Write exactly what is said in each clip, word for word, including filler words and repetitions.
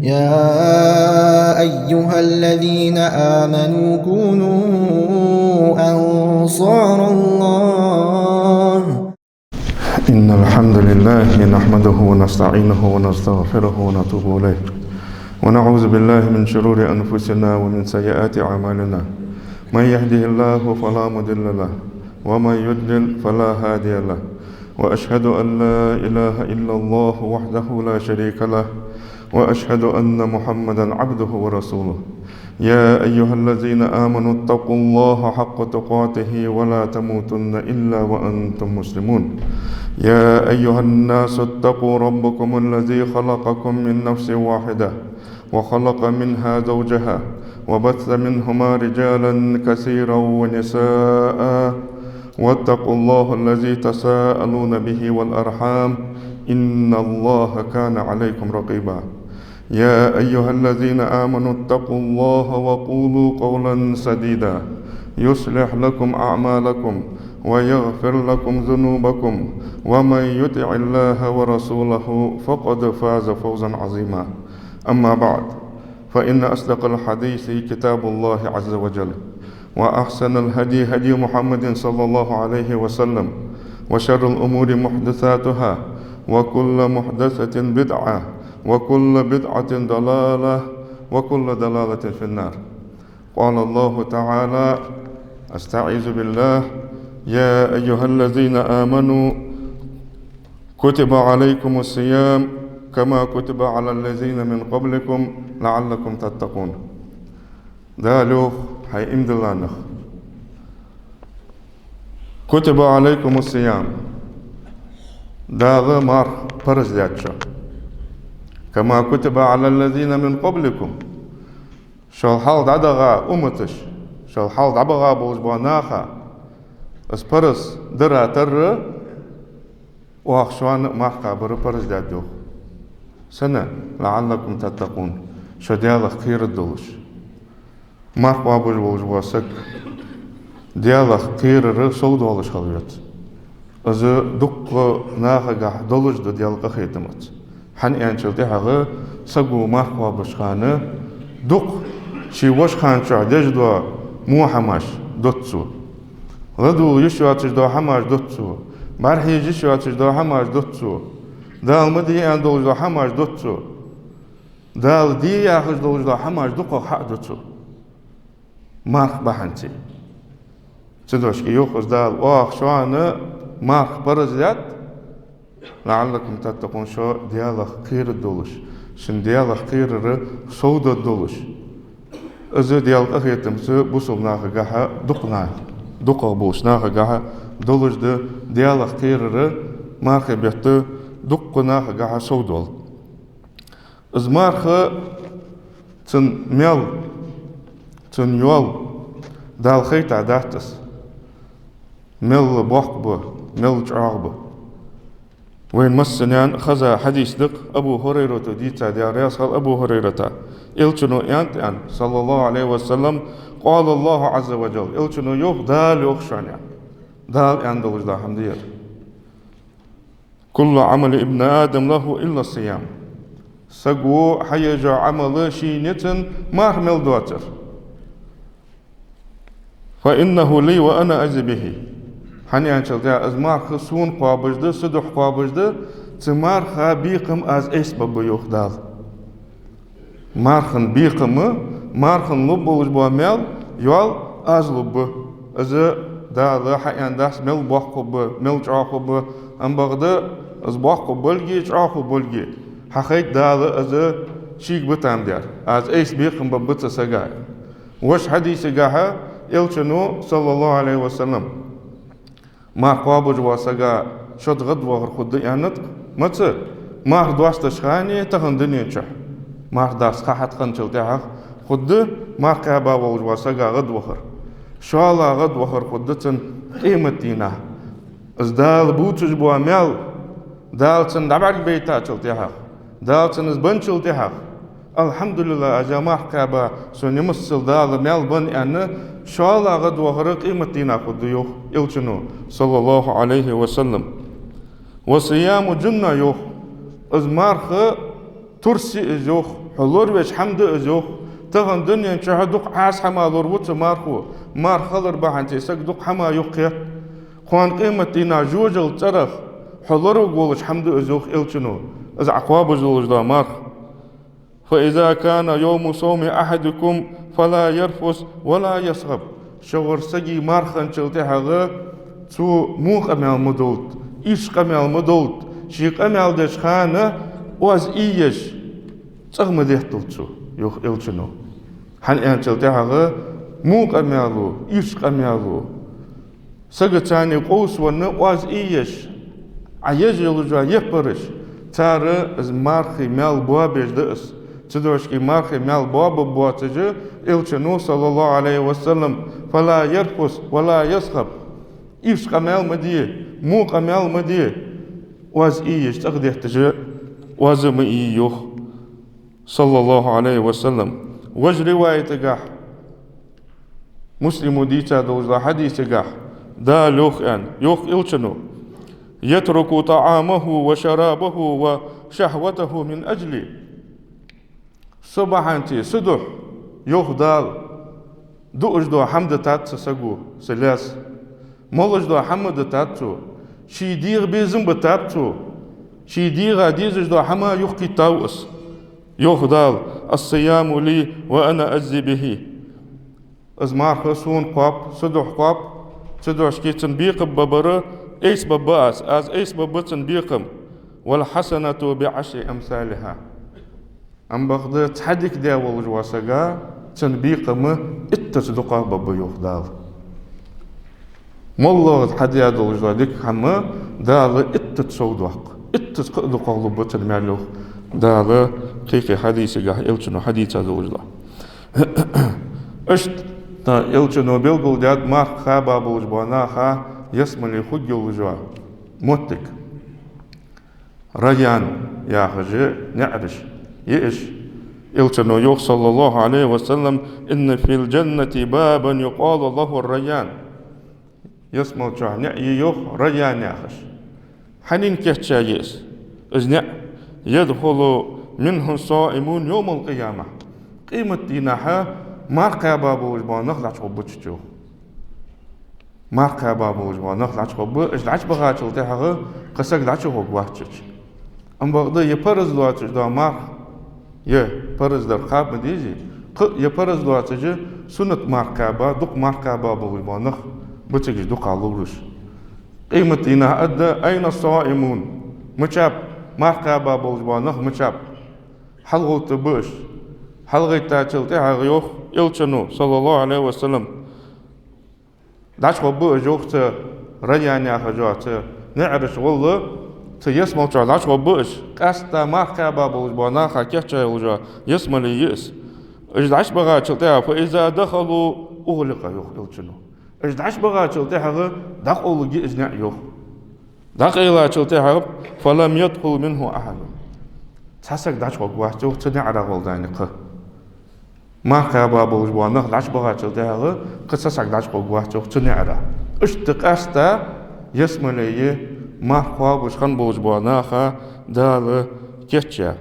يا أيها الذين آمنوا كونوا أنصار الله. إن الحمد لله نحمده ونستعينه ونستغفره ونتوب إليه، ونعوذ بالله من شرور أنفسنا ومن سيئات أعمالنا. من يهده الله فلا مضل له، ومن يضلل فلا هادي له، وأشهد أن لا إله إلا الله وحده لا شريك له، وأشهد أن محمدا عبده ورسوله. يا أيها الذين آمنوا اتقوا الله حق تقاته ولا تموتن إلا وأنتم مسلمون. يا أيها الناس اتقوا ربكم الذي خلقكم من نفس واحدة وخلق منها زوجها وبث منهما رجالا كثيرا ونساء، واتقوا الله الذي تساءلون به والأرحام، إن الله كان عليكم رقيبا. يا أيها الذين آمنوا اتقوا الله وقولوا قولا سديدا، يصلح لكم أعمالكم ويغفر لكم ذنوبكم، ومن يطع الله ورسوله فقد فاز فوزا عظيما. أما بعد، فإن أصدق الحديث كتاب الله عز وجل، وأحسن الهدي هدي محمد صلى الله عليه وسلم، وشر الأمور محدثاتها، وكل محدثة بدعة، وكل بدعة ضلالة، وكل ضلالة في النار. قال الله تعالى: أستعيذ بالله. يا أيها الذين آمنوا كتب عليكم الصيام كما كتب على الذين من قبلكم لعلكم تتقون. Дала йоах: хӀай иман диллараш, كتب عليكم الصيام, Дала марха параз даьд шоана, كما كتب على الذين من قبلكم, шул хьалха дӀадахача умматаша, шул хьалха дӀабаха болаш болча наха из параз дара тарра, оаха шоана марха кхабар параз даьд йоах. Сенна? لعلكم تتقون, шо Даьлах кхераш долаш. Марха кхоабаш волаш вола саг Даьлах кхерар совдоалаш хила веза. Из дуккха нахагахьа долаш да Даьла къахетамца. ХӀана аьлча тӀехьагӀа саго марха кхоабаш хана дукха ший вошхана чу деш дола во хӀамаш доц цо. ЛадувгӀа йиш йоацаш дола хӀамаш доц цо. БӀарахьежа йиш йоацаш дола хӀамаш доц цо. Дала ма де аьнна долаш дола хӀамаш доц цо. Дала де яхаш долаш дола хӀамаш дукхагӀа хьа а ду цо. Марха бахьанца. Цудухьа йоах из Дала: оаха шоана марха параз даьд, لعلكم تتقون, шо Даьлах кхераш долаш, шун Даьлах кхерар совдоалаш долаш. Из Даьла къахетамца бусалба нахагахьа дукха на-, дукхагӀа болча нахагахьа долаш да Даьлах кхерар, мархий бетта дуккха нахагахьа совдоал. Из марха, цун мел, цун йоал Дала хайтадаьд из. Мел боккха ба, мел чӀоагӀа ба. Вайна массанена хеза хьадис да-кх, Абу ХӀурайрата дийцад, Даьла раьза хилва Абу ХӀурайрата. Элчано аьннад, аьнна, صلى الله عليه وسلم: قال الله عز وجل, Элчано йоах, Дала йоах шоана, аьнна. Дала аьнна долаш дола хӀама да ер. كل عمل ابن آدم له إلا الصيام. Саго хьаеш йола Ӏамал шийна я, цун марха мел доацар. فإنه لي وأنا أجزي به. ХӀана аьлча тӀехьагӀа из марха сона кхоабаш да, са духьа кхоабаш да, цу марха бекхам аз айса бергба йоах Дала. Мархан бекхам, мархан лургболаш бола маьл, йоал аз лургба. Из Дала хьааьннадац мел боккха хургба, мел чӀоагӀа хургба, амма бакъда из боккха болга, чӀоагӀа болга хьахайт Дала из шийга битам дар. Аз айса бекхам бергба цу сага. Вож хьадисагахьа Элчано, صلى الله عليه وسلم, марха кхоабаш вола саг шода гӀадвахар хургда аьннад-кх. Маца? Марха доасташ хана тахан дунен чухь. Марха доасташ ха хьатӀахинначул тӀехьагӀа хургда марха кхаьба волаш вола саг гӀадвахар. ШоллагӀа гӀадвахар хургда цун къематдийнахьа. Из Дала бувцаш бола маьл Дала цунна дӀабӀаргабайтачул тӀехьагӀа, Дала цунна из бенначул тӀехьагӀа, الحمد لله, аз ер марха кхаьба, сона ямассал Дала маьл беннаб аьнна, шоллагӀа гӀадвахар къематдийнахьа хургда йоах Элчано, صلى الله عليه وسلم. والصيام جنة йоах. Из марха турс я из йоах. Хьо лоравеш хӀама да из, йоах. Тахан дунен чухь дукха Ӏаса хӀама лораву цу мархо. Марха хилар бахьанца саг дукха хӀама юхакхет. Кхоана къематдийнахьа жожагӀатен цӀерах хьо лораваргволаш хӀама да из, йоах Элчано. Из Ӏа кхоабаш долаш да марха. فإذا كان يوم صوم أحدكم فلا يرفث ولا يصخب. Шугара сага марха хинначул тӀехьагӀа цо во къамаьл ма долда, ирча къамаьл ма долда, ше къамаьл деча хана оаз ийеш, цӀагӀа ма детталда цо, йоах Элчано. ХӀана аьлча тӀехьагӀа во къамаьло, ирча къамаьло, сагаца цхьана къовсавенна, оаз ийеш, Ӏа еш йолаш йола яппараш, цар из мархий маьл боабеш да из. Цудухьа мархий маьл боабеш боацаш, Элчано, صلى الله عليه وسلم, فلا يرفث ولا يصخب. Ирча къамаьл ма де, во къамаьл ма де, оаз ийеш, цӀагӀа детташ, оаз ма ий, йоах, صلى الله عليه وسلم. Важа риваятагахь, Муслимо дийца долаш дола хьадисагахь, Дала йоах аьнна, йоах Элчано: يترك طعامه وشرابه وشهوته من أجلي. Со бахьанца, са духьа, йоах Дала, дуаш дола хӀама дитад са саго, са лаьс. Молаш дола хӀама дитад цо. Ший дегӀа безам битаб цо. Ший дегӀа дезаш дола хӀама юхакхийттав из. Йоах Дала: الصيام لي وأنا أجزي به. Из марха сона кхоаб, са духьа кхоаб, цудухьа цун бекхам бергбар айса бергба аз, аз айса бергба цун бекхам. والحسنة بعشر أمثالها. Ам бакъда цхьа дика даь волаш вола сага цун бекхам иттазза дукхагӀа бергба, йоах Дала. МоллагӀа хьадаь долаш дола дика хӀама Дала иттазза совдоаккх, иттазза кхы а дукхагӀа лургба цун маьл, йоах Дала кхы-кхы хьадисагахь, Элчано хьадийца долаш дола. Иштта Элчано белгалдаьд марха кхаьба болаш бола наха ялсмале хургйолаш йола моттиг. Райян яхаш наӀараш я уж. Элчано йоах, صلى الله عليه وسلم: إن في الجنة بابا يقال له الريان. Ялсмале чухь наӀар я, йоах, Райян яхаш. ХӀанна кийчъяь я из, из наӀар? يدخل منه الصائمون يوم القيامة. Къематдийнахьа марха кхаьба болаш бола нах дӀачугӀоргба цу чу, йоах. Марха кхаьба болаш бола нах дӀачугӀоргба, уж дӀачубахачул тӀехьагӀа кхы саг дӀачугӀоргвац цу чу. Ам бакъда ер параз доацаш дола марха, ер параз дар кхаба ма дезий, кхы а ер параз доацаш суннат марха кхаьба, дукха марха кхаьба болаш бола нах ба цига уж дукхагӀа лураш. Къематдийнахьа аргда: أين الصائمون؟ Мичаб марха кхаьба болаш бола нах, мичаб? ХьалгӀовттаргба уж. ХьалгӀайттачул тӀехьагӀа йоах Элчано, صلى الله عليه وسلم, дӀачугӀоргба уж, йоах, цу Райян яхача цу наӀара чу гӀолла, цу ялсмале чу дӀачугӀоргба уж, къаьстта марха кхаьба болаш бола наха кийчъяь йолаш йола ялсмале я из. Уж дӀачубахачул тӀехьагӀа, فإذا دخلوا أغلق, йоах Элчано. Уж дӀачубахачул тӀехьагӀа дӀакъовларгья из наӀар, йоах. ДӀакъайлачул тӀехьагӀа, فلم يدخل منه أحد. Цхьа саг дӀачугӀоргвац, йоах, цу наӀара гӀолла дӀайна кхы. Марха кхаьба болаш бола нах дӀачубахачул тӀехьагӀа кхы цхьа саг дӀачугӀоргвац, йоах, цу наӀара. Иштта къаьстта ялсмале марха кхоабаш хинна болаш бола наха Дала кийчъяь.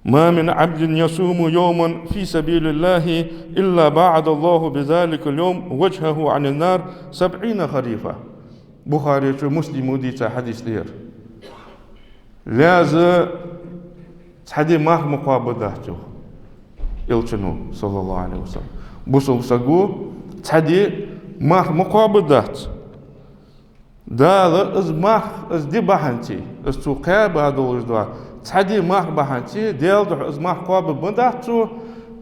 ما من عبد يصوم يوما في سبيل الله إلا بعد الله بذلك اليوم وجهه عن النار سبعين خريفا. Бухаре чу, Муслимо дийца хьадис да ер. Лаьза цхьа ди марха ма кхоабадац, йоах Элчано, صلى الله عليه وسلم. Бусалба саго цхьа ди марха ма кхоабадац. Дала из марха, из ди бахьанца, из цо кхаьба долаш дола цхьа ди марха бахьанца, Даьла духьа из марха кхоабаргбац цо,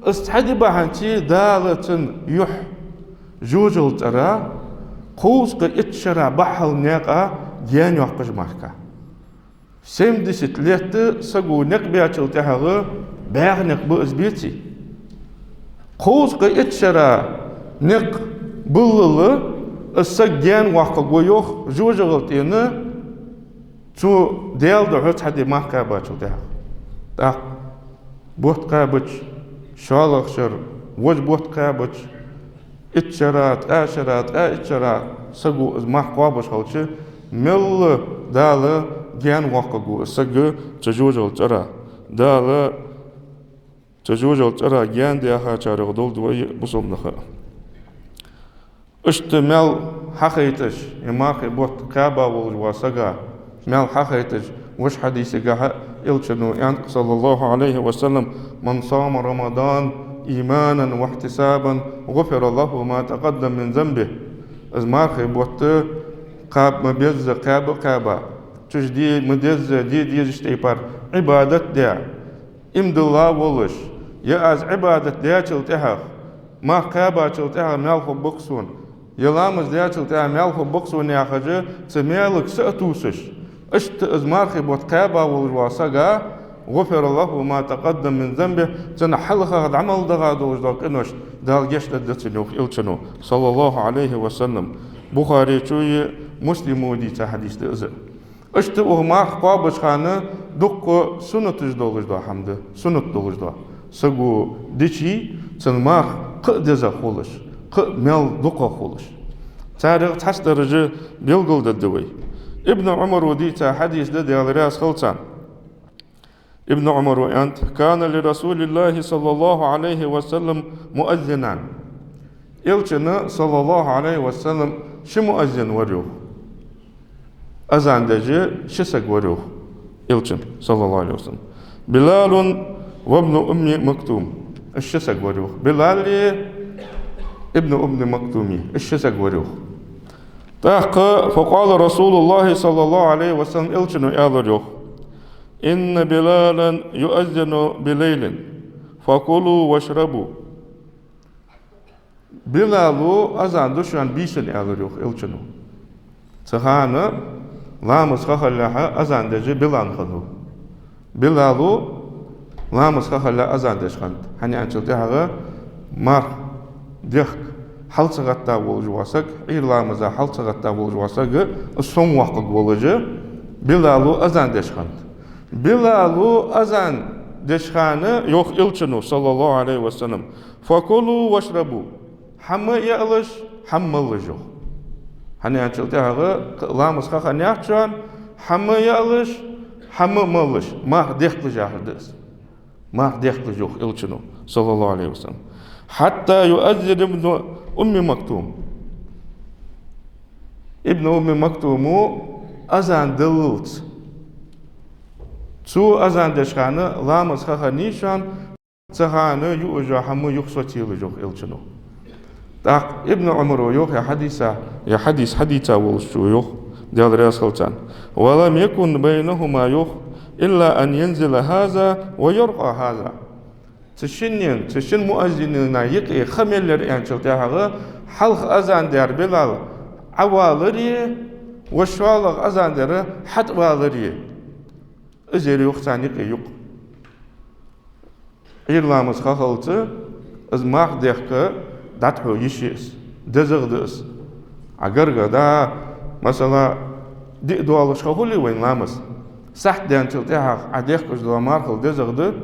из цхьа ди бахьанца Дала цун юхь жожагӀатен цӀера кхузткъеи итт шера бахьал никъ гаьна йоаккх из марха. Семьдесят лет саго никъ баьчул тӀехьагӀа бӀаьха никъ ба из, беций? Кхузткъеи итт шера никъ баллалца из саг гаьна воаккхаргва, йоах, жожагӀатен тӀера, цо Даьла духьа цхьа ди марха кхаьбачул тӀехьагӀа. ТӀаккха бутт кхаьбача, шоллагӀча шера, важа бутт кхаьбача, итт шера, ткъаь шера, ткъаь итт шера саго из марха кхоабаш хилча, мел Дала гаьна воаккхаргва из саг цу жожагӀатен цӀера. Дала Цу жожагӀатен цӀерах гаьна даьхачарех долда вай бусалба нах. Иштта маьл хьахайташ, е мархий бутт кхаьба волаш вола саг маьл хьахайташ, вож хьадисагахьа Элчано аьннад, صلى الله عليه وسلم: «من صام رمضان إيمانا واحتسابا غفر له ما تقدم من ذنبه». Из мархий бутт кхаба ма безза, кхаьба а кхаьба, цу чу де ма дезза, де дезача тайпара Ӏибадат а даь, иман дилла волаш, е аз Ӏибадат даьчул тӀехьагӀа, марха кхаьбачул тӀехьагӀа маьл хургба-кх сона, е ламаз даьчул тӀехьагӀа маьл хургба-кх сона яхаш, цу маьлага са а тувсаш, иштта из мархий бутт кхаьба волаш вола саг, غفر له ما تقدم من ذنبه, цун хьалхагӀа дӀа мел даьха долаш дола къинош Дала гешт дергда цунна, йоах Элчано, صلى الله عليه وسلم. Бухаречои Муслимо дийца хьадис да из. Иштта укх марха кхоабача хана дукха суннаташ долаш дола хӀама да, суннат долаш дола. Саго дича, цун марха кхы а дезагӀа хулаш, кхы а маьл дукхагӀа хулаш. Царех цхьадараш белгалдергда вай. Ибн Ӏумара дийца хьадис да, Даьла раьза хилва царна. Ибн Ӏумара аьннад: «كان لرسول الله صلى الله عليه وسلم مؤذنان». Элчана, صلى الله عليه وسلم, ши муаззин вар, йоах. Азан деш ши саг вар, йоах, Элчана, صلى الله عليه وسلم. «بلال وابن أم مكتوم». Уж ши саг вар, йоах. Билали Ибн Умми Мактуми, уж ши саг вар, йоах. ТӀаккха, «فقال رسول الله صلى الله عليه وسلم», Элчано аьлар, йоах: «إن بلالا يؤذن بليل، فكلوا واشربوا». Билало азан ду шоана бийсанна, аьлар, йоах, Элчано. Цу хана ламаз ха хилалехьа азан деш Билал хиннав. Билало ламаз ха хилалехьа азан деш хиннад. ХӀана аьлча тӀехьагӀа марха дехка хьал ца гӀетта волаш вола саг, Ӏуйра ламаза хьал ца гӀетта волаш вола саг, из сомавоаккхаргволаш, Билало азан деш хиннад. Билало азан деча хана, йоах Элчано, صلى الله عليه وسلم: «فكلوا واشربوا». ХӀама а ялаш, хӀама а малаш, йоах. ХӀана аьлча тӀехьагӀа ламаз ха хиннаяц шоана, хӀама а ялаш, хӀама а малаш, марха дехкалаш яхар да из. Марха дехкалаш, йоах Элчано, صلى الله عليه وسلم. «حتى يؤذن ابن أم مكتوم». Ибн Умми Мактумо азан даллалца. Цо азан деча хана ламаз ха хиннай шоана, цу хана юаш йола хӀама юха соцаелаш, йоах Элчано. ТӀаккха Ибн Ӏумара йоах, е хьадиса, е хьадис хьадийца волчо йоах, Даьла раьза хилва царна: «ولم يكن بينهما», йоах, «إلا أن ينزل هذا ويرقى هذا». Цу шиннена, цу шин муаззинина юкъе ха мел яр аьлча тӀехьагӀа, хьалха азан даьр Билал Ӏовалари, вай шоллагӀа азан даьр хьатӀавалари. Из яр, йоах, царна юкъе юкъ. Ӏуйра ламаз ха хилалца из марха дехка дӀатӀахьо йиш я из, дезагӀа да из. Ӏа гаргагӀа да, масала, диъ доалаш ха хуле вайна ламаз, сахьат даьнначул тӀехьагӀа Ӏа дехкаш дола мархал дезагӀа да,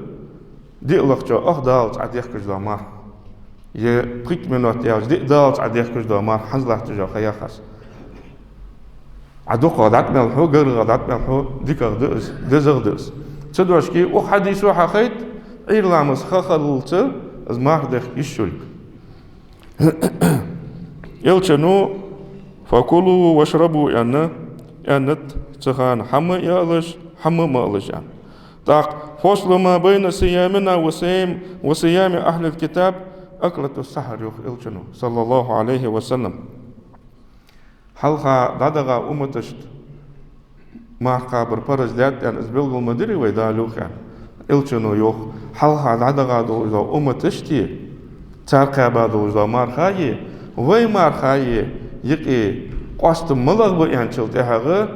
диъ лахачоа ах даллалца Ӏа дехкаш дола марха. Е пхийтта минот яьлча диъ даллалца Ӏа дехкаш дола марха, хӀанз латташ йола ха яхаш. Ӏа дукхагӀа дӀатӀа мел хьу, гаргагӀа дӀатӀа мел хьу, дикагӀа да из, дезагӀа да из. Цудухьа укх хьадисо хьахайт, Ӏуйра ламаз ха хилалца из марха дехка йиш йолга. Элчано: «فكلوا واشربوا», аьнна, аьннад цу хана, хӀама а ялаш, хӀама а малаш, аьнна. ТӀаккха: «فصل ما بين صيامنا وصيام، وصيام أهل الكتاب أكلة السحر», йоах Элчано, صلى الله عليه وسلم. Хьалха дӀадахача умматашта марха кхабар параз даьд аьнна, из белгал ма дирий вай, Дала юххьехь. Элчано йоах, хьалха дӀадахача долаш дола умматашта, цар кхаьба долаш дола мархеи, вай мархеи юкъе къоастам малагӀа ба аьнначул тӀехьагӀа,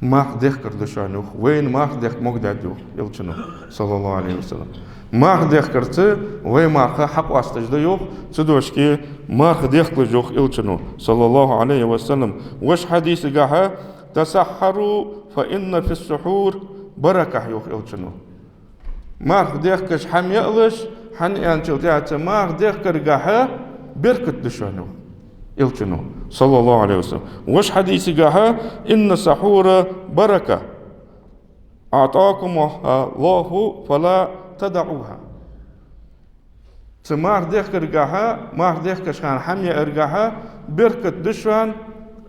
марха дехкар да шоана, йоах, вайна марха дехка могадаьд, йоах Элчано, صلى الله عليه وسلم. Марха дехкарца вай марха хьакъоасташ да, йоах, цудухьа марха дехкалаш, йоах Элчано, صلى الله عليه وسلم. Вож хьадисагахьа: «تسحروا فإن في السحور بركة», йоах Элчано. Марха дехкаш хӀама ялаш, хӀана аьнначул тӀехьагӀа цу марха дехкаргахьа беркат да шоана, йоах Элчано, صلى الله عليه وسلم. Вож хьадисагахьа: «إن السحور بركة أعطاكمها الله فلا تدعوها». Цу марха дехкаргахьа, марха дехкаш хана хӀама яаргахьа беркат да шоана,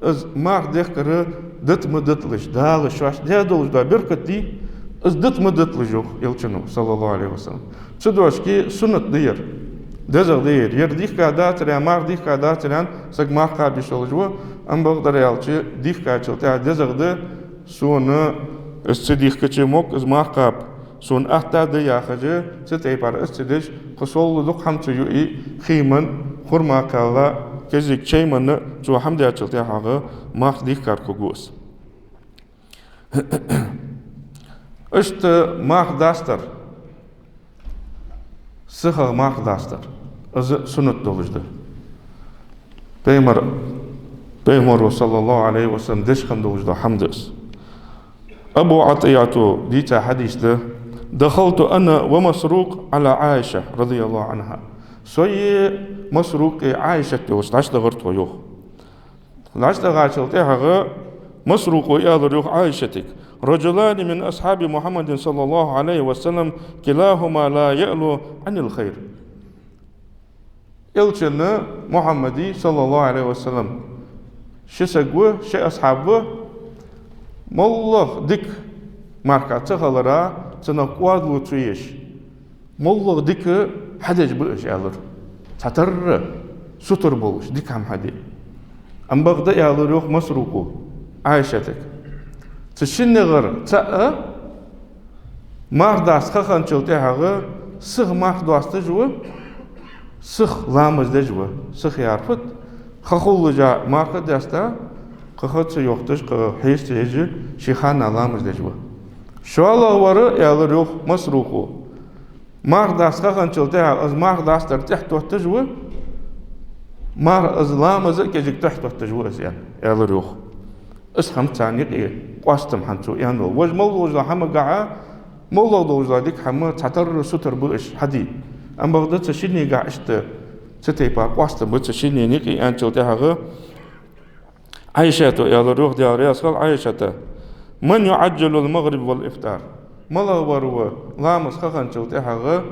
из марха дехкар дита ма диталаш, Дала шоашта даь долаш дола беркат дий, из дита ма диталаш, йоах Элчано, саллаллахӀу Ӏалайхи ва саллам. Цу дошки суннат да ер, дезагӀа да ер. Ер дийхка дацар аьнна, марха дийхка дацар аьнна, саг марха кхаба йиш йолаш ва, амма бакъдар аьлча, дийхкачул тӀехьагӀа дезагӀа да, сона из ца дийхкача мо-кх из марха кхаба, сона атта да яхаш, цу тайпара из ца деш, кхы совгӀа дукха хӀама ца юий, хийман, хурма кхаьлла, кӀезига чай менна, цо хӀама даьчул тӀехьагӀа марха дийхкар хургва из. Иштта марха дастар, сихагӀа марха дастар, из суннат долаш да. Пайхамар, Пайхамаро, саллаллахӀу Ӏалайхи ва саллам, деш хинна долаш дола хӀама да из. Абу ӀатӀията дийца хьадис да: «دخلت أنا ومسروق على عائشة رضي الله عنها». Сои Масрукъи Ӏайшат йолча дӀачудахар тхо, йоах. ДӀачудахачул тӀехьагӀа Масрукъо аьлар, йоах, Ӏайшатага: «رجلان من أصحاب محمد صلى الله عليه وسلم كلاهما لا يألو عن الخير». Элчан, Мухьаммада, саллаллахӀу Ӏалайхи ва саллам, ши саг ва, ши асхьаб ва, моллагӀа дика марха ца хилара, цунах кӀоадало ца еш, моллагӀа дика хьадеш ба уж, аьлар. Цхьатарра сутара болаш дика хӀама хьаде. Амма бакъда, аьлар, йоах, Масрукъо Ӏайшатага, цу шиннегара цаӀ марха даста ха хинначул тӀехьагӀа сиха марха досташ ва, сиха ламаз деш ва. Сиха яхар фуд? Ха хуллашехь марха а даьста, кхы ха ца йохийташ, кхы хьежа ца еш, ший ханнахьа ламаз деш ва. ШоллагӀвар, аьлар, йоах, Масрукъо, марха даста ха хинначул тӀехьагӀа из марха дастар тӀехьатотташ ва, марха, из ламаз а кӀезига тӀехьатотташ ва из, аьнна, аьлар, йоах. Из хӀама царна юкъе къоастам хиннад цо аьнна дола. Вож мел долаш дола хӀамагахьа, моллагӀа долаш дола дика хӀама, цхьатарра сутара ба уж хьаде. Амма бакъда, цу шиннегахьа иштта цу тайпара къоастам ба цу шиннена юкъе, аьнначул тӀехьагӀа Ӏайшата аьлар, йоах, Даьла раьза хилва Ӏайшата: «من يعجل المغرب والإفطار». МалагӀвар ва ламаз ха хинначул тӀехьагӀа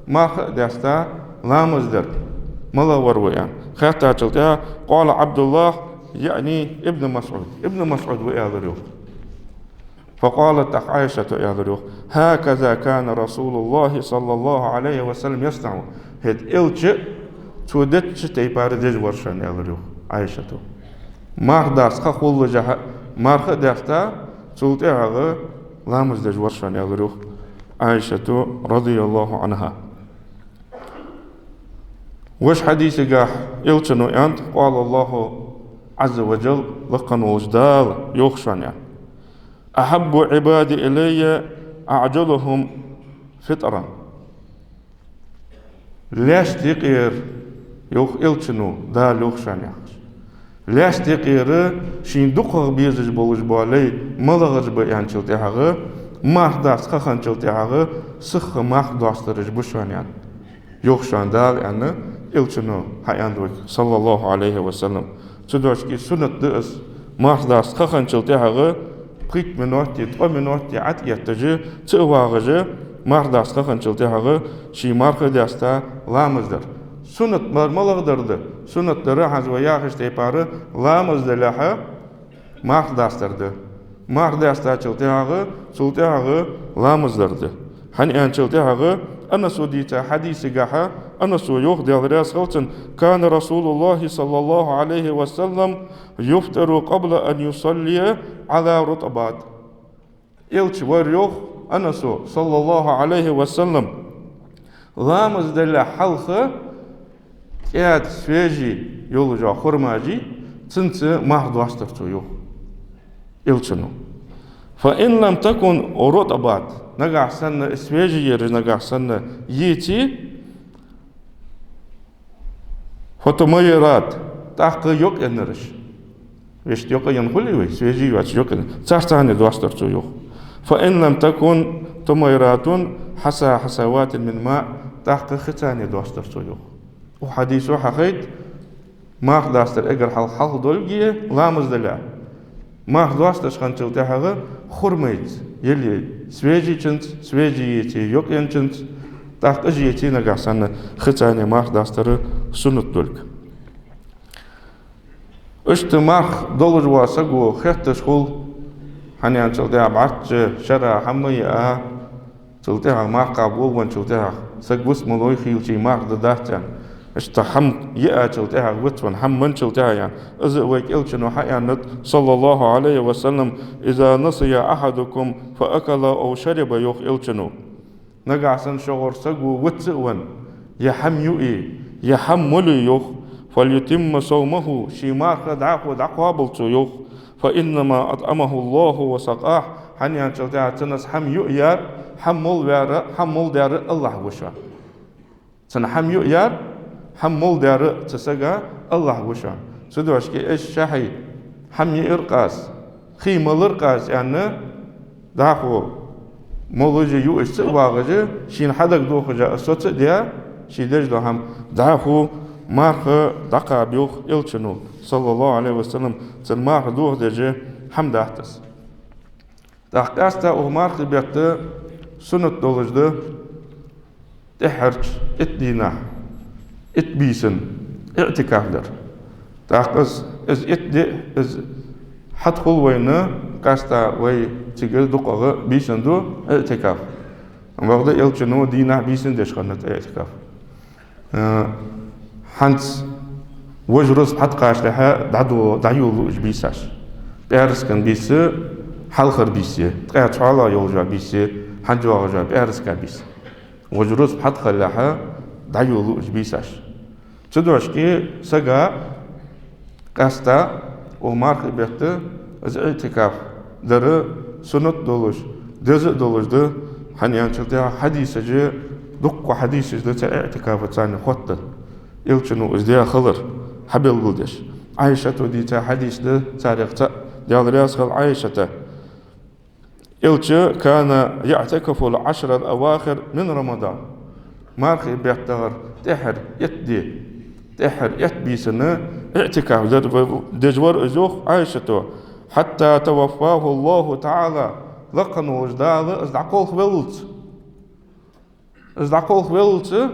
марха а даьста, ламаз дар? МалагӀвар ва, аьнна хаьттачул тӀехьагӀа, قال عبد الله، يعني ابن مسعود. Ибн МасӀуд ва, аьлар, йоах. فقالت، тӀаккха Ӏайшата аьлар, йоах: «هكذا كان رسول الله صلى الله عليه وسلم يصنع». ХӀаьта Элча цо деча тайпара деш вар шоана, аьлар, йоах, Ӏайшата. Марха даста ха хуллашехь марха а даьста, цул тӀехьагӀа ламаз деш вар шоана, аьлар, йоах, Ӏайшата, رضي الله عنها. Вож хьадисагахьа Элчано аьннад: «قال الله عز وجل», лакха волча Дала йоах шоана, аьнна: «أحب عبادي إلي أعجلهم فطرا». Лаьшта юкъера, йоах Элчано, Дала йоах шоана, яхаш, лаьшта юкъера шийна дукхагӀа безаш болаш бола лай малагӀаш ба, аьнначул тӀехьагӀа, марха даста ха хинначул тӀехьагӀа сиха марха достараш ба шоана, аьнна, йоах шоана Дала, аьнна, Элчано хьааьннад вайга, صلى الله عليه وسلم. Цу дошки суннат да из, марха даста ха хинначул тӀехьагӀа пхийтта минот е ткъо минот е ӀотӀаэтташ, ца а вагӀаш, марха даста ха хинначул тӀехьагӀа ший марха а даьста ламаз дар. Суннат ма-, малагӀдар да? Суннат дар, хӀанз вай яхача тайпара, ламаз далехьа марха дастар да. Марха даьстачул тӀехьагӀа, цул тӀехьагӀа ламаз дар да. ХӀана аьнначул тӀехьагӀа Анаса дийца хьадисагахьа, Анаса йоах, Даьла раьза хилва цунна: «كان رسول الله صلى الله عليه وسلم يفطر قبل أن يصلي على رطبات». Элча вар, йоах Анаса, صلى الله عليه وسلم, ламаз далехьа хьалха кӀаьда свежий йолаш йола хурмаши, цунца марха достар цо, йоах Элчано. «فإن لم تكن رطبات», нагахьа санна свежий ераш нагахьа санна еце, «فتميرات», тӀаккха йокъаеннараш. Вешта йокъаенна хулий вай, свежий йоацаш йокъаенна. Царца а достар цо, йоах. «فإن لم تكن تميرات، حصى حصوات من ماء», тӀаккха хица а достар цо, йоах. Укх хьадисо хьахайт марха дастара эггара хьалха хьалха долга, ламаз далехьа. Марха досташ хинначул тӀехьагӀа хурмайца, е свежийчунца, свежий еце йокъаенначунца, ТӀаккха из еце нагахьа санна хи цани марха дастара суннат долга. Иштта марха долаш вола саго хетташ хул, хӀана аьлча цул тӀехьа бӀарчча шера хӀама яа, цул тӀехьа марха кхаба волавенначул тӀехьа саг вицмалой хийла ший марха да дац аьнна. Иштта хӀама яачул тӀехьа вицвенна, хӀама менначул тӀехьа аьнна. Из а вайга Элчано хьааьннад, صلى الله عليه وسلم: «إذا نسي أحدكم فأكل أو شرب», йоах Элчано. Нагахьа санна шугара саго виц а венна, е хӀама юий, е хӀама молий, йоах, «فليتم صومه», ший марха дӀахо дӀакхоабалда цо, йоах, «فإنما أطعمه الله وسقاه», хӀана аьлча цул тӀехьа цунна из хӀама юаяьр, хӀама молаяьр, хӀама моладаьр АллахӀ ва шоана. Цунна хӀама юаяьр, хӀама моладаьр цу сага АллахӀ ва шоана. Цудухьа-кх из шахьий хӀама яар-кх аз, хий малар-кх аз аьнна, дӀахо молаш а юаш ца а вагӀаш, шийна хьадагадохаш а соца а даь, ший деш дола хӀама, дӀахо марха дӀакхаба, йоах Элчано, صلى الله عليه وسلم, цун марха дохадеш хӀама дац из. ТӀаккха къаьстта укх мархий бетта суннат долаш да тӀеххьарча итт дийнахьа, итт бийсан иӀтикаф дар. ТӀаккха из, из итт ди, из хьатӀахул вайна, къаьстта вай цига дукхагӀа бийсан ду иӀтикаф. Бакъда Элчано дийнахьа, бийсан деш хиннад иӀтикаф. Э, хӀанз вож рузба хьатӀакхачалехьа дӀадо-, дӀайолалуш бийсаш. ПӀаьраска бийса, хьалхара бийса, ткъаь цхьоалагӀа йолаш йола бийса, хӀанз йоагӀаш йола пӀаьраска бийса. Вож рузба хьатӀахиллалехьа дӀайолалуш бийсаш. Цудухьа-кх сага къаьстта укх мархий бетта из иӀтикаф дар суннат долаш, деза а долаш да, хӀана аьлча цул тӀехьа хьадисаш, дуккха хьадисаш да цу иӀтикафа царна хоттаденна. Элчано из даь хилар хьабелгалдеш. Ӏайшата дийца хьадис да царех цаӀ, Даьла раьза хилва Ӏайшата. Элча كان يعتكف العشر الأواخر من رمضان. Мархий беттагара тӀеххьара итт ди, тӀеххьара итт бийсан иӀтикаф дер-, деш вар из, йоах Ӏайшата, حتى توفاه الله تعالى, лакха волча Дала из дӀакхалхавеллалца. Из дӀакхалхавеллалца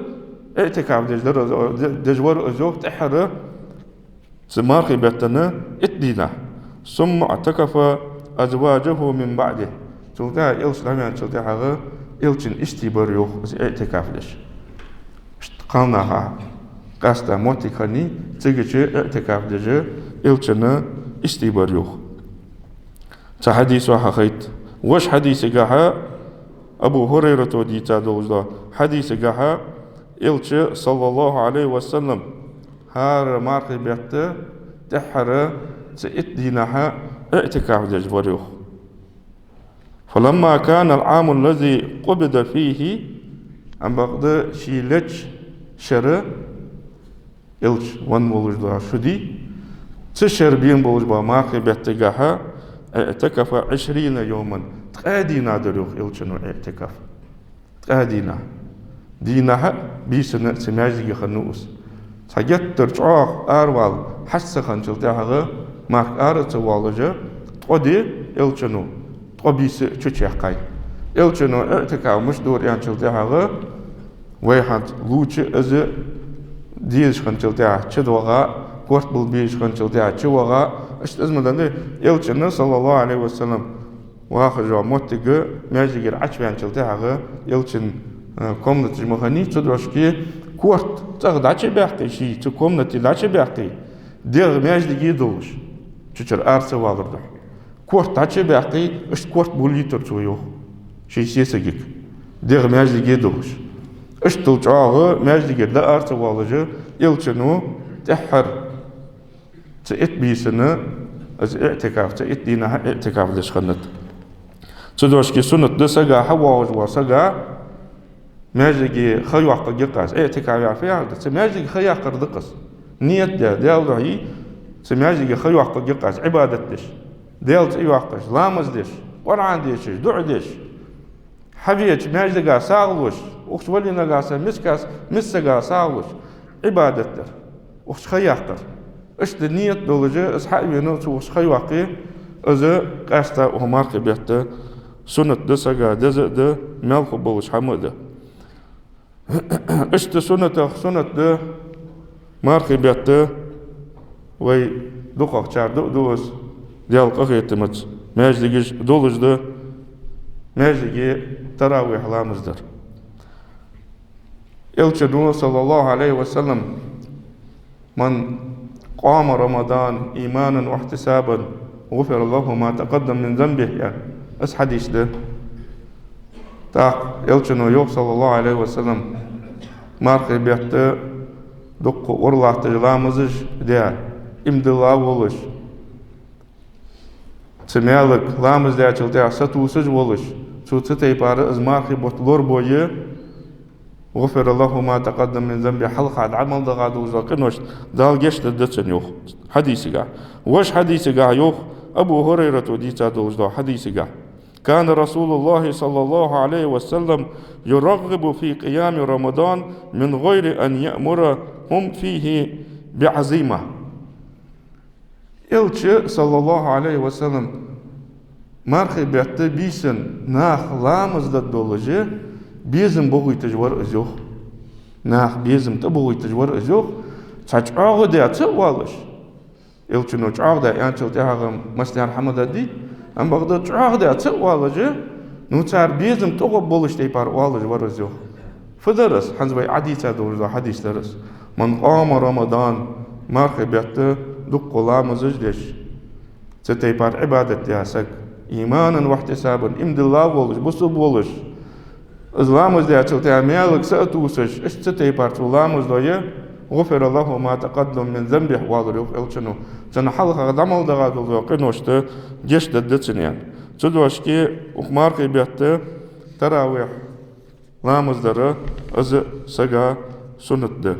иӀтикаф деш дар-, де-, деш вар из, йоах, тӀеххьара цу мархий бетта итт дийнахьа. ثم اعتكف أزواجه من بعده. Цул тӀехьа Элча дӀаваьнначул тӀехьагӀа Элчан истий бар, йоах, из иӀтикаф деш. Иштта кхалнаха къаьстта моттиг хиннай, цигача иӀтикаф деш Элчан истий бар, йоах. Цу хьадисо хьахайт. Вож хьадисагахьа, Абу ХӀурайрата дийца долаш дола хьадисагахьа, Элча, صلى الله عليه وسلم, хӀара мархий бетта тӀеххьара цу итт дийнахьа иӀтикаф деш вар, йоах. فلما كان العام الذي قبض فيه, ам бакъда ше леча шера, Элча венна волаш дола шу дий, цу шера бена болаш бола мархий беттагахьа, اعتكف عشرين يوما, ткъаь дийнахьа дар, йоах, Элчано иӀтикаф. Ткъаь дийнахьа. Дийнахьа а, бийсан а цу маьждиге хиннав из. Цхьа геттара чӀоагӀа аравала хьаста ца хинначул тӀехьагӀа, марха ара а ца воалаш, ткъо ди Элчано, ткъо бийса чу чаяьккхай. Элчано иӀтикаф мишта дора аьнначул тӀехьагӀа, вай хӀанз лувча, из дезаш хинначул тӀехьа чу доагӀа, корта бала безаш хинначул тӀехьа чу воагӀа, иштта из ма даьннадий, Элчано, صلى الله عليه وسلم, вахаш йола моттиг маьждигера Ӏочуваьнначул тӀехьагӀа Элчан, э, комнаташ ма хиннай, цудухьа-кх корта цӀагӀа дӀачубаьккхе, ше цу комнате дӀачубаьккхе, дегӀ маьждиге долаш, цу чура ара ца валар духьа. Корта дӀачубаьккхе, иштта корта булийтар цо, йоах, ший сесагага, дегӀ маьждиге долаш. Иштта чӀоагӀа маьждигера дӀа ара ца воалаш, Элчано тӀеххьара цу итт бийсан из иӀтикаф, цу итт дийнахьа иӀтикаф деш хиннад. Цудухьа-кх суннат да сага, хьавоагӀаш вола сага, маьждиге ха йоаккхаргья-кх аз, иӀтикаф яхар фу яхар да? Цу маьждиге ха яккхар да-кх из. Ният даь, Даьла духьа, цу маьждиге ха йоаккхаргья-кх аз, Ӏибадат деш, Даьла цӀи йоаккхаш, ламаз деш, Къуръан дешаш, дуӀа деш, хьавеча маьждига сагӀа луш, укх чу вале нагахьа санна мискас-, мискага сагӀа луш, Ӏибадат дар, укх чу ха яккхар. Иштта ният долаш, из хьа а вена, цо укх чу ха йоаккхе, из къаьстта укх мархий бетта суннат да сага, деза а да, маьл хургболаш хӀама а да. Иштта суннатех суннат да мархий бетта, вай дукхагӀчар дуъ-дуъ аз, Даьла къахетамца маьждигаш долаш да, маьждиге таравихь ламаз дар. Элчано, саллаллахӀу Ӏалайхи ва саллам: «من قام رمضان إيمانا واحتسابا غفر له ما تقدم من ذنبه», яхаш хьадис да. ТӀаккха Элчано йоах, саллаллахӀу Ӏалайхи ва саллам, мархий бетта дукха ура латташ ламазаш даь, иман дилла волаш, цу маьлага ламаз даьчул тӀехьа сатувсаш волаш, цо цу тайпара из мархий бутт лорабой, «غفر له ما تقدم من ذنبه», хьалха дӀа мел даьха долаш дола къиношта Дала гешт дергда цунна, йоах хьадисагахь. Вож хьадисагахь йоах, Абу ХӀурайрата дийца долаш дола хьадисагахь: «كان رسول الله صلى الله عليه وسلم يرغب في قيام رمضان من غير أن يأمرهم فيه بعزيمة». Элча, саллаллахӀу Ӏалайхи ва саллам, мархий бетта бийсан нах ламаз дергдолаш безам бохийташ вар из, йоах. Нах безам тӀабохийташ вар из, йоах, цхьа чӀоагӀа даь ца оалаш. Элчано чӀоагӀа даь аьнначул тӀехьагӀа массанена хӀама дадийт, амма бакъда чӀоагӀа даь ца оалаш, ну, цар безам тӀагӀоргболаш тайпара оалаш вар из, йоах. Фу дар из? ХӀанз вай Ӏадийца долаш дола хьадис дар из. «من قام رمضان», мархий бетта дукха ламазаш деш, цу тайпара Ӏибадат даь саг, «إيمانا واحتسابا», иман дилла волаш, бусалба волаш, из ламаз даьчул тӀехьа маьлага са а тувсаш, иштта цу тайпара цо ламаз дой, «غفر له ما تقدم من ذنبه», оалар, йоах Элчано. Цун хьалхагӀа дӀа мел даьха долаш дола къиношта гешт дергда цунна, аьнна. Цудухьа укх мархий бетта таравихь ламаз дар, из сага суннат да.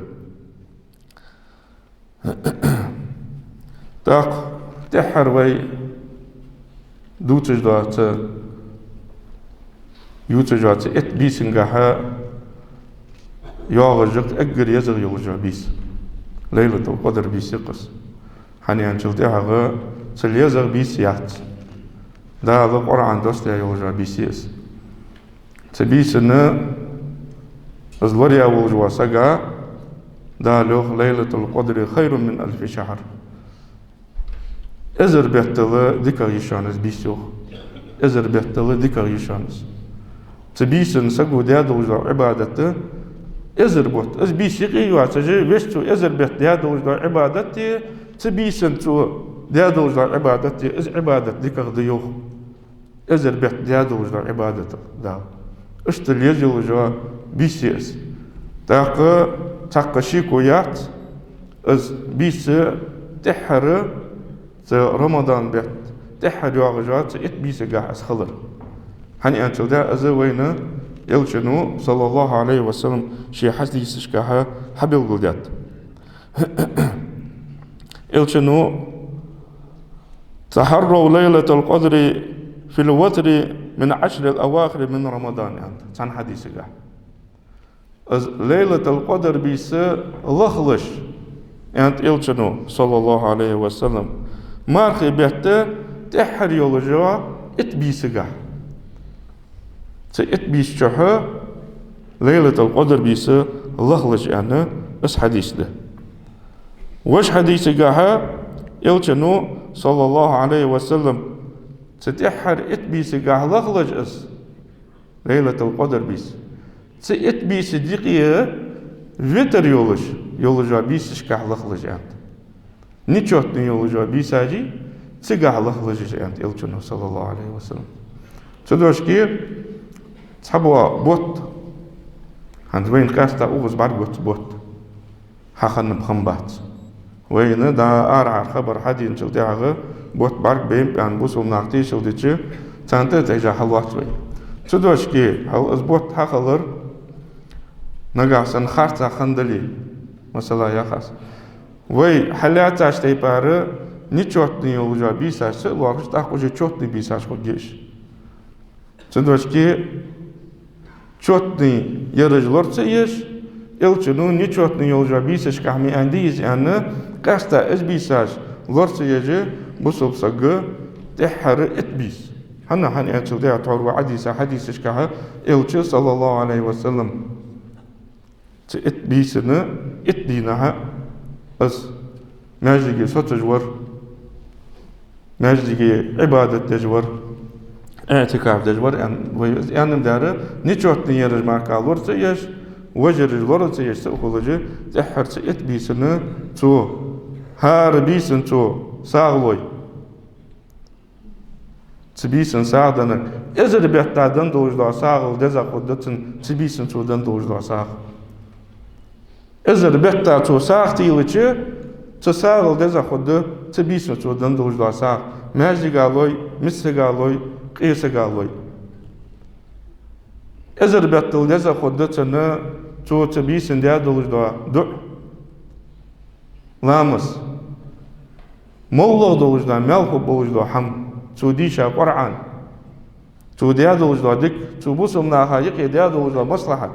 ТӀаккха тӀеххьара вай дувцаш дола цу, ювцаш йола цу итт бийсангахьа йоагӀаш я-кх эггара езагӀа йолаш йола бийса. Лайлатул-Къадр бийса я-кх из. ХӀана аьнначул тӀехьагӀа цул езагӀа бийса яц. Дала Къуръан доссадаь йолаш йола бийса я из. Цу бийсан из лораяь волаш вола сага Дала йоах: «ليلة القدر خير من ألف شهر». Эзар беттал дикагӀа я шоана из бийса, йоах. Эзар беттал дикагӀа я шоана из. Цу бийсан саго даь долаш дола Ӏибадат эзар бутт, из бийса юкъе йоацаш, вешта цо эзар бетта даь долаш дола Ӏибадат, цу бийсан цо даь долаш дола Ӏибадат, из Ӏибадат дикагӀа да, йоах. Эзар бетта даь долаш дола Ӏибадат Дала. Иштта еза йолаш йола бийса я из. ТӀаккха цхьаккха шеко яц, из бийса тӀеххьара, цу Рамадан бетта тӀеххьара йоагӀаш йола цу итт бийсагахьа из хилар. ХӀана аьнначул тӀехьагӀа из вайна Элчано, саллаллахӀу Ӏалайхи ва саллам, ший хьадисашкахьа хьабелгалдаьд. Элчано: «تحروا ليلة القدر في الوتر من العشر الأواخر من رمضان», аьннад цхьан хьадисагахьа. Из Лайлатул-Къадр бийса лахалаш, аьннад Элчано, саллаллахӀу Ӏалайхи ва саллам, мархий бетта тӀеххьара йолаш йола итт бийсагахьа. Цу итт бийсан чухь Лайлатул-Къадр бийса лахалаш, аьнна, из хьадис да. Вож хьадисагахьа Элчано, саллаллахӀу Ӏалайхи ва саллам, цу тӀеххьара итт бийсагахьа лахалаш из, Лайлатул-Къадр бийса. Цу итт бийсан юкъе витр йолаш, йолаш йола бийсашкахьа лахалаш, аьннад. Нечётный йолаш йола бийсаш я цигахьа лахалаш, аьннад Элчано, саллаллахӀу Ӏалайхи ва саллам. Цудухьа цхьабола бутт, хӀанз вайна къаьстта укхаза бӀаргагуц бутт, хьахиннаб хам бац. Вайна дӀа арахьара хабар хьаденачул тӀехьагӀа бутт бӀаргабайнаб аьнна бусалба нах тешал дича, царна тӀа а тӀехьа хьалоац вай. Цудухьа хьал из бутт хьахилар нагахьа санна харцахьа хинна дале, масала, яхаш, вай хьалаьцача тайпара нечётный йолаш йола бийсаш ца а лоархӀаш, тӀаккха уже чётный бийсаш хургья уж. Цудухьа чётный яраш лора ца еш, Элчано нечётный йолаш йола бийсашкахьа ма аьннадий из аьнна, къаьстта из бийсаш лора ца еш бусалба саг тӀеххьара итт бийса. ХӀана, хӀана аьлча тӀехьа тхьовра вай Ӏадийца хьадисашкахьа Элча, саллаллахӀу Ӏалайхи ва саллам, Цу итт бийсан, итт дийнахьа из маьждиге соцаш вар, маьждиге Ӏибадат деш вар, иӀтикаф деш вар, аьнна, вай из аьнна ма дар, нечётный ераш мара лора ца еш, вежараш лора ца еш ца хулаш, тӀеххьара цу итт бийсан цо, хӀара бийсан цо сагӀа лой. Цу бийсан сагӀа деннар. Эзар бетта денна долаш дола сагӀал деза хургда цунна, цу бийсан цо денна долаш дола сагӀа. Эзар бетта цо сагӀа телача, цу сагӀал деза хургда цу бийсан цо денна долаш дола сагӀа. Маьждига лой, миссага лой, къесага лой. Эзар беттал деза хургда цунна цо цу бийсан даь долаш дола дуӀа. Ламаз. МоллагӀа долаш дола, маьл хургболаш дола хӀама, цо дийша Къуръан, цо даь долаш дола дика, цо бусалба наха юкъе даь долаш дола маслахьат,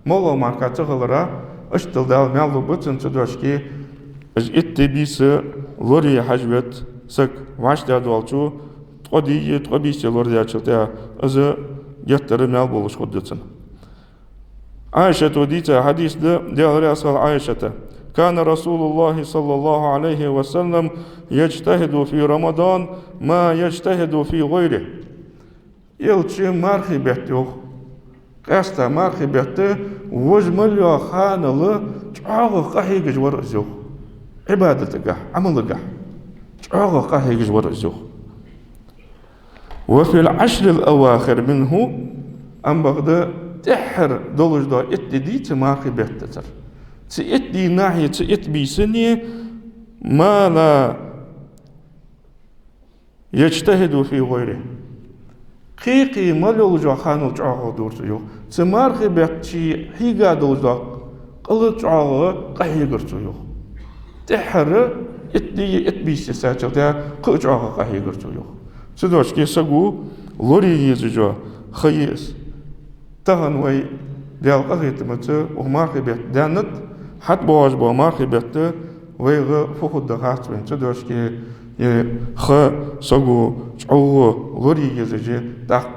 моллагӀа мара ца хилара, иштта Дала маьл лургба цунна цу дошке. Из итт бийса лорае хьажа веза саг, вӀаштӀехьадоалачо ткъо дийя, ткъо бийса лорадаьчул тӀехьагӀа из геттара маьл болаш хургда цунна. Ӏайшата дийца хьадис да, Даьла раьза хилва Ӏайшата: كان رسول الله صلى الله عليه وسلم يجتهد في رمضان ما يجتهد في غيره. Элча мархий бетта, йоах, къаьстта мархий бетта, важа мел йола ханал чӀоагӀагӀа къахьегаш вар из, йоах. Ӏибадатагахьа, Ӏамалагахьа чӀоагӀагӀа къахьегаш вар из, йоах. وفي العشر الأواخر منه, амма бакъда тӀеххьара долаш дола итт ди дий цу мархий беттацара, цу итт дийнахьеи цу итт бийсанеи, ما لا يجتهد في غيره. Кхы-кхы мел йолча ханал чӀоагӀагӀа дора цо, йоах. Цу мархий бетта ше хьийга долаш дола къа чӀоагӀагӀа къахьегар цо, йоах. ТӀеххьара итт ди, итт бийса йисачул тӀехьагӀа кхы а чӀоагӀагӀа къахьегар цо, йоах. Цу дошке саго лорае езаш йола ха я из. Тахан вай, Даьла къахетамца, укх мархий бетта даьннад, хьатӀабоагӀаш бола мархий бетта вайга фу хургда хац вайна. Цу дошке ер ха саго чӀоагӀа лорае езаш я. ТӀаккха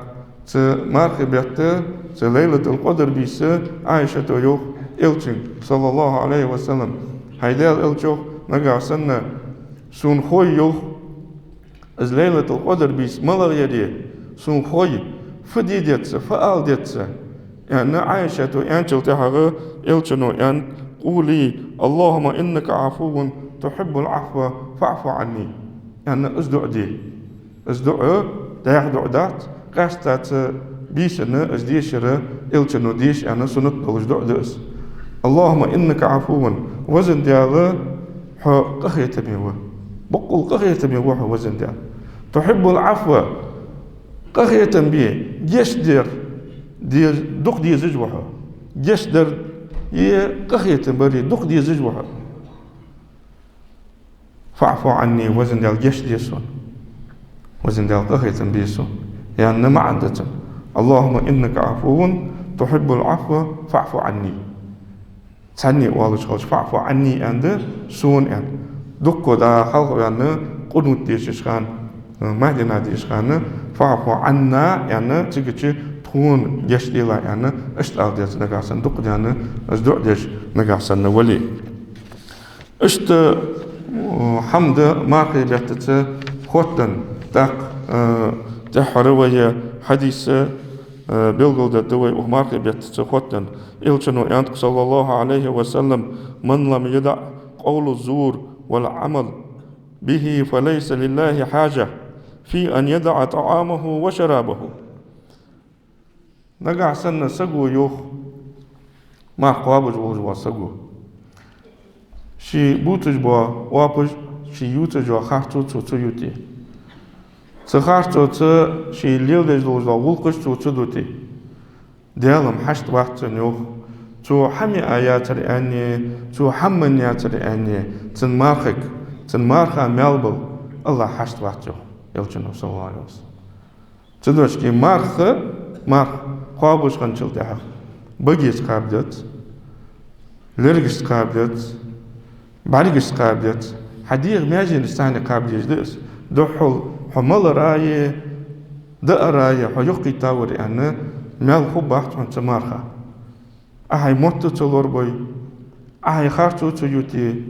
цу мархий бетта, цу Лайлатул-Къадр бийса Ӏайшата йоах Элчанга, صلى الله عليه وسلم: «ХӀай Даьла Элча, — йоах, — нагахьа санна сона хой, — йоах, — из Лайлатул-Къадр бийса малагӀа я ер, сона хой, фу де деза, фу ала деза», — аьнна, Ӏайшата аьнначул тӀехьагӀа Элчано аьннад: «قولي: اللهم إنك عفو تحب العفو فاعف عني», — аьнна, из дуӀа де. Из дуӀа дӀаьха дуӀа дац, къаьстта цу бийсан из дешар Элчано деша аьнна суннат долаш дуӀа да из. «اللهم إنك عفو», Везан Даьла, хьо къахетаме ва. Боккъал къахетаме ва хьо, Везан Даьла. «تحب العفو», къахетам бе, гешт дар де-, дукха дезаш ва хьо. Гешт дар е къахетам бар дукха дезаш ва хьо. «فاعف عني», Везан Даьла, гешт де сона. Везан Даьла, къахетам бе сона, аьнна маӀан да цун. «اللهم إنك عفو تحب العفو فاعف عني». Цхьанне оалаш хилча, «فاعف عني» аьнна да, сона аьнна. Дукха да хьалха ваьнна, къунут дешаш хана, маьхьдина дешаш хана, «فاعف عنا» аьнна, цигача тхона гешт делахь аьнна, иштта ала деза нагахьа санна, дукха даьнна, из дуӀа деш нагахьа санна вале. Иштта, э, хӀама да мархий беттаца хоттаденна, тӀаккха, э, тӀеххьара вай хьадиса, э, белгалдергда вай укх мархий беттаца хоттаденна. Элчано аьннад-кх, صلى الله عليه وسلم: «من لم يدع قول الزور والعمل به فليس لله حاجة في أن يدع طعامه وشرابه». Нагахьа санна саго, йоах, марха кхоабаш волаш вола саго, ше бувцаш бола оапаш, ше ювцаш йола харцо цо ца юте, цу харцоца ше леладеш долаш дола гӀулакхаш цо ца дите, Даьла-м хьашт вац цунна, йоах, цо хӀама яа яцар аьнна, цо хӀама менна яцар аьнна, цун мархага, цун марха маьл бала АллахӀ хьашт вац, йоах Элчано, صلى الله عليه وسلم. Цудухьа марха, марха кхоабаш хинначул тӀехьагӀа багеца кхаба деза, лергашца кхаба деза, бӀаргашца кхаба деза. Хьа дегӀа маьженашца цхьана кхаба дезаш да из. Духхьал хьо малар а е, даар а е, хьо юхакхийттавар аьнна, маьл хургбац хьона цу марха. Ӏа хьай мотт ца лорабой, Ӏа хьай харцо ца юте,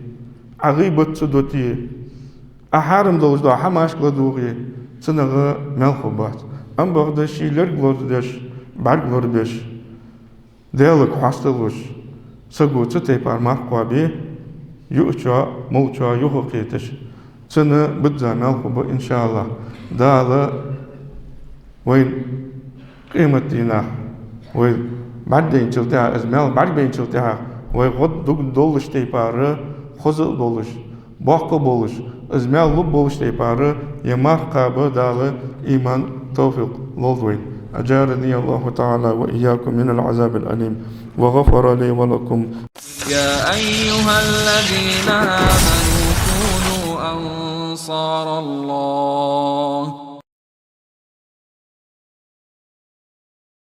Ӏа гӀийбат ца доте, Ӏа хьарам долаш дола хӀамашка ладувгӀе, цунах маьл хургбац. Амма бакъда ший лерг лорадеш, бӀарг лорабеш, Даьлага хьасталуш, саго цу тайпара марха кхоабе, юачоа, молчоа юхакхеташ, цунна бизза маьл хургба, иншааллахӀ. Дала вайна къематдийнахьа, вай бӀаргадайначул тӀехьагӀа, из маьл бӀаргабайначул тӀехьагӀа, вай гӀо дуг долаш тайпара, хоза а долаш, боккха а болаш, из маьл лургболаш тайпара, е марха кхаба Дала иман, товфикъ лолда вайна. أجارني الله تعالى وإياكم من العذاب الأليم وغفر لي ولكم. يا أيها الذين آمنوا كونوا أنصار الله.